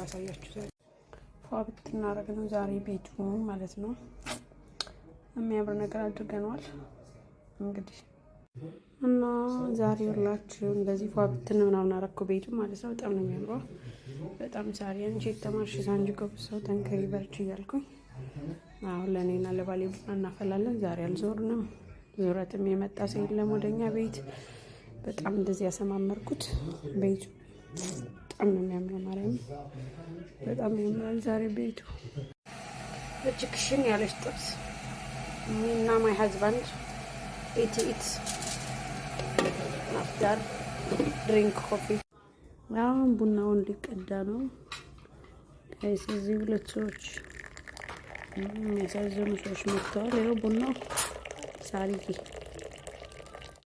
ላሳያችሁ። ዛሬ ፏ ብትናረግ ነው ዛሬ ቤቱ ማለት ነው። የሚያምር ነገር አድርገነዋል እንግዲህ። እና ዛሬ ሁላችሁ እንደዚህ ፏ ብትን ምናምን አረኩ ቤቱ ማለት ነው። በጣም ነው የሚያምረው። በጣም ዛሬ አንቺ የተማርሽ ሳንጅ ጎበዝ ሰው ጠንክሪ በርቺ እያልኩኝ አሁን ለእኔና ለባሌ ቡና እናፈላለን። ዛሬ አልዞርንም። ዙረትም የመጣ ሰው የለም ወደኛ ቤት። በጣም እንደዚህ ያሰማመርኩት ቤቱ በጣም ነው የሚያምረው። ማርያም በጣም ያምራል ዛሬ ቤቱ። እጅግሽን ያለች ጥብስ me እና my husband eat it, after drink coffee። አሁን ቡናውን ሊቀዳ ነው guys። እዚህ ሁለት ሰዎች የሚያሳዝኑ ሰዎች መጥተዋል። ይኸው ቡናው ሳሪዬ።